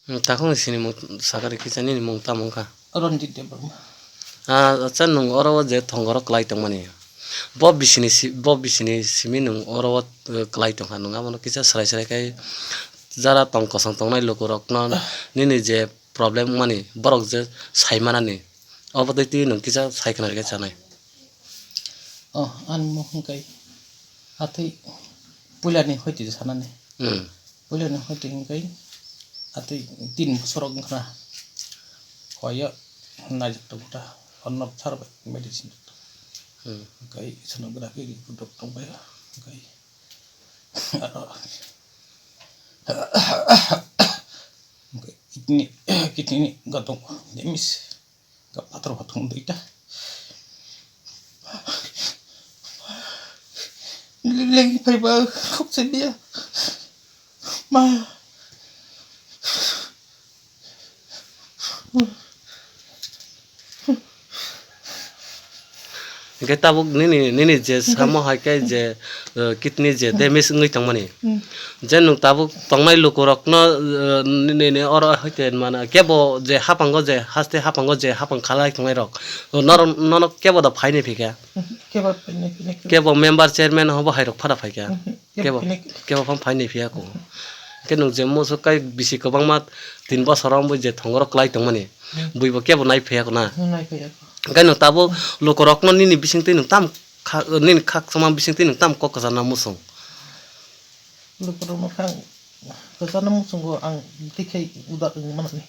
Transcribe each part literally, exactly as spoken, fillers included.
Hmm, takhuk ni sinimung sakari kisa nini mung tamo wngkha? Ranjit Debbarma. Ah, acha, nwng oro o je thongorok kwlai tongmani, bo bisini si-, bo bisini simi nwng oro o, eh, kwlai tongkha, nwng abono kisa swrai swrai khai jara tong kosong tongnai lukurokno nini je problem wngmani borok je saimanani, obo twi twi nwng kisa sai khna rwkhe chanai. Oh, ani mung hwnkhe atwi puilani hoite sanani. Hmm. Puilani hoite hwnkhe atwi tin bosorok wngkhana. Hoyo naijak tongo ta, onno sar bai medicine. Hmm. Hwnkhe sonography report rok tongbaio. Hwnkhe aro hwnkhe kidney, kidney ni gatok damage. Ka pathor pathung duita. Lagi phai ba khok se dia. Ma. Hwnkhe tabuk nini, nini je samo hai khe je, eh, kidney je damage wngwi tongmani. Hmm. Je nwng tabuk tongnai lukurokno, eh, nini oro hai khe mano kebo je hapango je haste hapango je hapang khalai tongnai rok, norok, nono kebo da phaini phikha. Hmm, kebo phaini phikha. Kebo member chairman hobo hai rok phada phaikha. Hmm. Kebo, kebo phano phaini phiya ko. Hwnkhe nwng je musu kai bisi kwbangma tin bosor wngwi je thongorok kwlai tongmani, hmm, buibo kebo nai phiya ko na. Hmm, nai phiya ko. Hwnkhe nwng tabuk lukurokno nini bisingtwi nwng tam kha, nini khak chama bisingtwi nwng tam kok kwchana muchung? Lukurokno kha kwchana muchungo ang tikhe udak wngwi manani.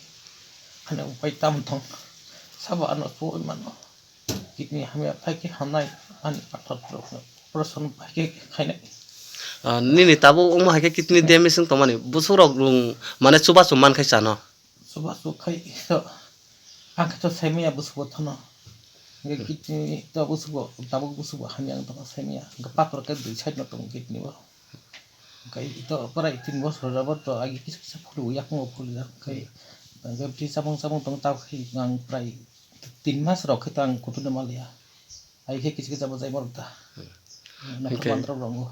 Ani upai tam thong. Sabo ano suwi mano. Kidney hamya phai khe hamnai, ani pathor rokno operation phai khe khainai. Ah, nini tabuk wngma hai khe kidney damage wng tongmani, bwswk rok rung mane chubachu man khai chano? Chubachu khai to, ang khe to saimaya bwswk bo thono. Hwnkhe, hmm, kidney to bwswk bo, tabuk bwswk bo hamya wng tongkha saimaya. Hwnkhe pathor khe dui side no tongo kidney o. Hwnkhe ito prai tin bosor jabot to agi kisa kisa phuru, yakungo phuru jak khai. Hwnkhe bisi chamung chamung tong tabuk khai ang prai tin mas rok khe to ang kuthuna manliya. Ai khe kisa kisa bo jai borok ta. Hmm. Naphar hwnkhe bandra rongo.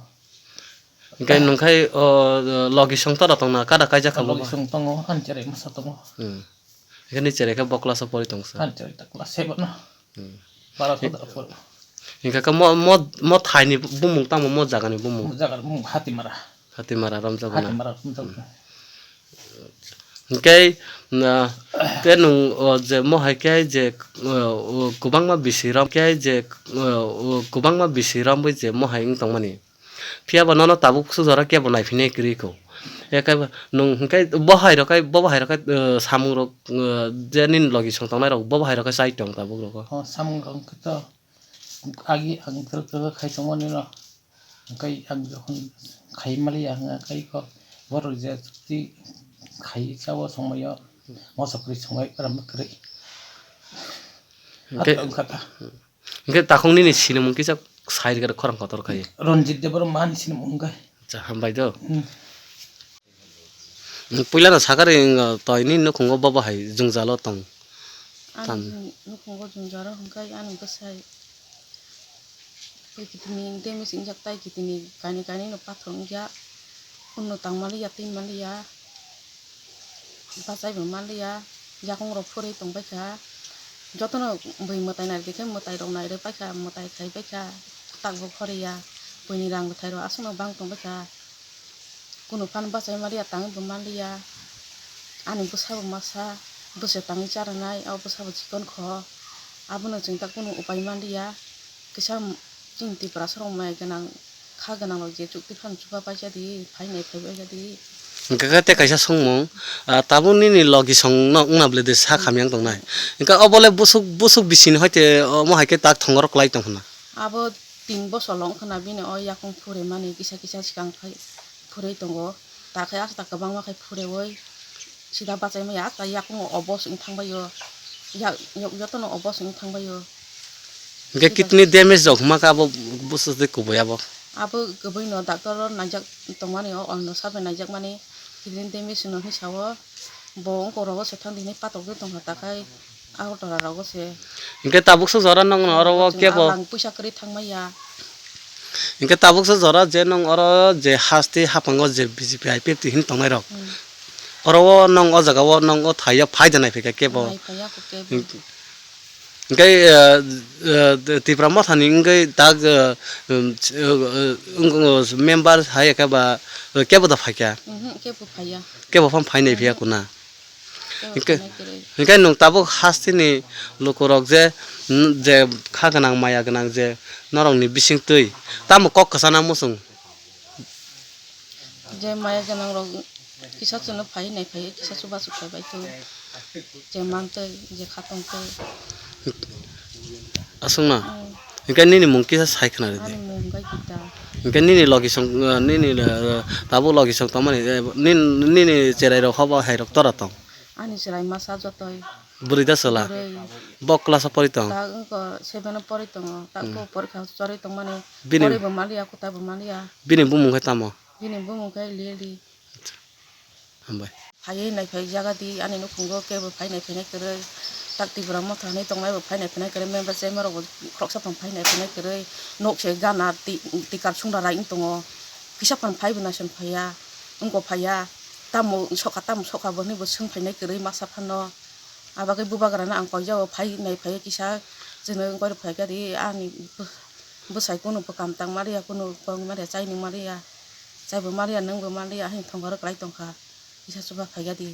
Hwnkhe nwng khai o logi song tora tongna kada kaijak kha bo? Logi song tongo, ani cherai masa tongo. Hmm. Hwnkhe ni cherai khe bo class o pori tong sa? Ani cherai ta class seven no. Hmm. Bara sodra pori. Hwnkhe khe mo, mo, mo thai ni bumung tamo, mo jaga ni bumung? Mo jaga ni bumung Hatimara. Hatimara romjak na? Hatimara romjak na. Hwnkhe, na, te nwng, o, je mo hai khe je, o, o, kwbangma bisi rom khe je, o, o, kwbangma bisi romwi je mo hai wng tongmani. Phiya ba nono tabuk sujaro kebo naiphini kwrwi kho. Eke ba nwng hwnkhe bo hai rok khai, bo hai rok khai, o, samung rok, o, je nini logi song tongnai rok bo hai rok khai chai tong tabuk rok. O, samung rok hwnkhe to agi ang kwrwk kwrwk khai tongmani no. Hwnkhe ang jokhon khai maliya hwnkhe kok borok je chukti khai chao songmai o moso kwrwi songmai ram kwrwi. Hwnkhe, hwnkhe takhuk nini sinimung kisa sai rwkhe khorang kotor khai. Ranjit Debbarma ani sinimung hwnkhe. Acha, hambai do. Hmm. Puila no sakari wng, toi ni nukhungo bobo hai jwngjalo tong. Ani tam. Nukhungo jwngjalo hwnkhe ani bwsai tei kitini damage wngjak, tai kitini kainwi kainwi no pathor wngya, hwnno tang manliya, twi manliya, bachai bo manliya, yakung rok phuri tongbaikha, jotono bui mwtai nai rwkhe mwtai rok nai rwbaikha, mwtai khaibaikha, tak bo khoriya, buini rang bwthai rok aswkno bang tongbaikha. Kunu phano bachai manliya, tangwi bo manliya. Ani bwsa bo masa, bwsa tangwi cha rwnai, o bwsa bo chikon kho. Abono chwng ta kunu upai manliya. Kisa chini Tiprasa rok mai gwnang, kha gwnang rok je chukti phano chuba paisa di, phainai phai paisa di. Hwnkhe khe tei kaisa swngmung, ah, tabuk nini logi song no wngna bwle de sak hamya wng tongnai. Hwnkhe obo le busuk, busuk bisini hoite omo hai khe tak thongorok kwlai tong hwnna. Abo tin bosor long khna bini o yakung phurimani kisa kisa swkang phai phurwi tongo. Ta khe asta kwbangma khe phurwi sida bachai maya, asta yakungo obos wng thang bai o. Ya-, yo-, jotono obos wng thang bai o. Hwnkhe kidney damage rok hwnma khe abo bwswk tei kubui abo? Abo kubui no doctor o naijak tongmani o, o no sabai naijak mani kidney damage no hinwi sao. Bo wngkok rogo se thang di hinwi patok de tongkha, takhai Agartala rogo se. Hwnkhe tabuk se jora nwng oro o kebo. Ang puisa kwrwi thangmaya. Hwnkhe tabuk se jora je nwng oro je haste hapango je B J P I P F T hin tongnai rok. Hmm. Oro o nwng o jaga o nwng o thai o phai da nai phaikha kebo. Nai phaiya kho kebo. Hwnkhe, eh, eh, Tipra Mothani wngwi tak, eh, um, eh, wng-, wng-, member hai khe ba, eh, kebo da phaikha? Mhm, kebo phaiya. Kebo phano phai nai phiya kho na? Kebo Hwnkhe, phai nai kwrwi. Hwnkhe nwng tabuk hasteni lukurok je, mm, je kha gwnang maya gwnang je norokni bisingtwi tamo kok kwchana muchung? Je maya gwnang rok kisa chwngno phai nai phai kisa chubachu khai bai tong. Je mantwi, je khatongtwi. Aswkno? Mm. Hwnkhe nini mung kisa sai khna ridi. Ani mung wngkha Gita. Hwnkhe nini logi song, nini, eh, tabuk logi song tongmani, eh, nin-, nini cherai rok hobo hai rok tora tong? Ani cherai masa jotoi. Bwrwi da chwla? Bwrwi. Bo class o pori tong? Ta wngkha seven o pori tongo. Ta Hmm. ko porikha chorwi tongmani. Bini Poribo maliya, kwtaibo maliya. Bini bumung khe tamo? Bini bumung khe Lily. Hambai. Phaiwi naiphai jaga di, ani nukhungo kebo phai naiphai nai kwrwi. Tak Tipra Motha hinwi tongnai bo phai naiphai nai kwrwi. Member chairman rok bo khoroksa tong phai naiphai nai kwrwi. Nok se gana ti-, tikar sungna rai wng tongo. Kisa phano phai bo naisong phaiya. Wngkok phaiya. Tamo sokha, tamo sokha bo hinwi bo swng phai nai kwrwi masa phano. Abagwi bubagrano ang koijao phai naiphai kisa chwngno wngwi rw phaikha di ani bw-, bwsai kunu bwkam tang maliya, kunu kok maliya, chai nung maliya, chaibo maliya, nwngbo maliya, haino thongoro kwlai tongkha, kisa chuba phaikha di.